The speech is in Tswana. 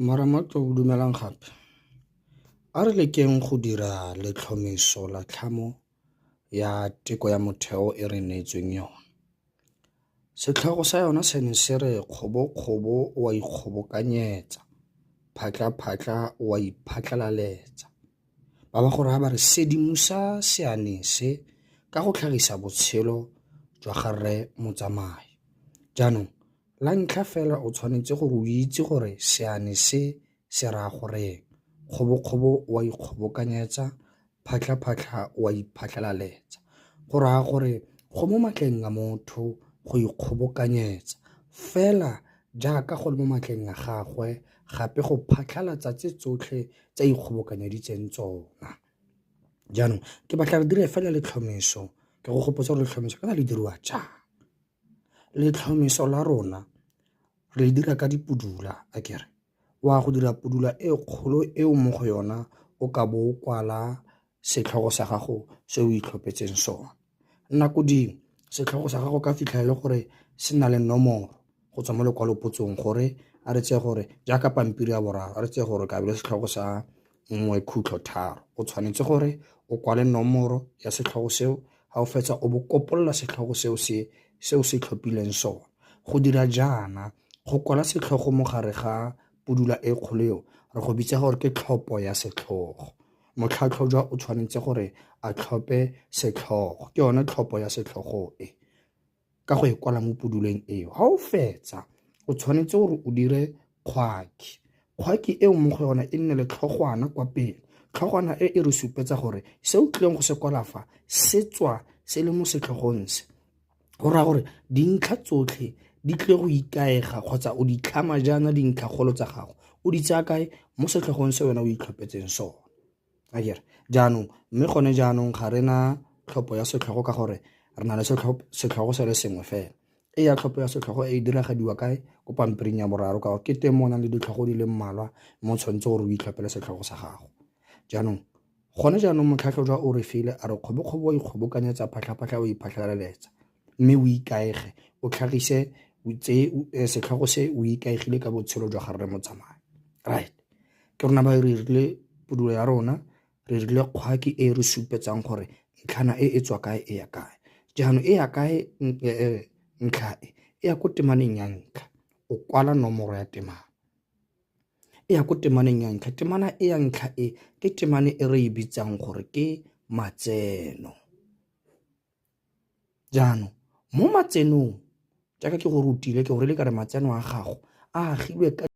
Marematlou dumelang gape. A re lekeng go dira letlhomeso la tlhamo ya teko ya motheo e re neetsweng yona. Setlhogo sa yona se ne se re kgobo-kgobo o a ikgobokanyetsa, phatla-phatla o a iphatlalaletsa. Ba ba go raya ba re sedimosa seane se ka go tlhagisa botshelo jwa ga rre Motsamai. Jaanong La ntlha fela o tshwanetse gore o itse gore seane se se raya goreng. Kgobokgobo o a ikgobokanyetsa, phatlha-phatlha o a iphatlalaletsa. Go raya gore go mo matleng a motho go ikgobokanyetsa fela jaaka go le mo matleng a gagwe gape go phatlhalatsa tse tsotlhe tse a ikgobokanyeditseng tsona. Jaanong ke batla re dire fela letlhomeso, ke go gopotsa gore letlhomeso kana le diriwa jang. Letlhomeso la rona re le dira ka dipudula akere, wa go dira pudula e kgolo eo mo go yona o ka bo o kwala setlhogo sa gago se o itlhophetseng sone. Nako dingwe setlhogo sa gago ka fitlhela e le gore se na le nomoro go tswa mo lekwalopotsong gore a re tseye gore jaaka pampiri ya boraro a re tseye gore ka be setlhogo sa 1.3 o tshwanetse gore o kwale nomoro ya setlhogo seo ga o fetsa o bo kopolola setlhogo seo se se o se tlhophileng sone. Go dira jaana go kwala setlhogo mo gare ga pudula e kgolo eo re go bitsa gore ke tlhopho ya setlhogo. Motlhatlhojwa o tshwanetse gore a tlhophe setlhogo ke yone tlhopho ya setlhogo e. ka go e kwala mo puduleng eo. Ga o fetsa o tshwanetse gore o dire kgwaki. Kgwaki eo mo go yona e nne le tlhogwana kwa pele. Tlhogwana e e re supetsa gore se o tlileng go se kwala fa se tswa se le mo setlhogong se. Go raya gore dintlha tsotlhe di tlile go ikaega kgotsa o di tlhama jaana dintlhakgolo tsa gago o di tsaya kae mo setlhogong se wena o itlhophetseng sone. Akere jaanong mme gone jaanong ga re na tlhopho ya setlhogo ka gore re na le setlhogo se le sengwe fela. E ya tlhopho ya setlhogo e diragadiwa kae ko pampiring ya boraro ka gore ke teng mo o nang le ditlhogo di le mmalwa mme o tshwanetse gore o itlhophele setlhogo sa gago. Jaanong gone jaanong motlhatlhojwa o re file a re kgobokgobo o ikgobokanyetsa phatlha-phatlha o iphatlhalaletsa mme o ikaege o tlhagise setlhogo se o ikaegile ka botshelo jwa ga rre Motsamai. Right. Ke rona ba re rile pudulo ya rona re rile kgwaki e re supetsang gore ntlhana e e tswa kae e ya kae jaanong e ya kae ntlha e e ya ko temaneng ya ntlha o kwala nomoro ya temana e ya ko temaneng ya ntlha temana e ya ntlha e ke temane e re e bitsang gore ke matseno jaanong mo matsenong jaaka ke go rutile ke go rile ka re matseno a gago a agilwe ka.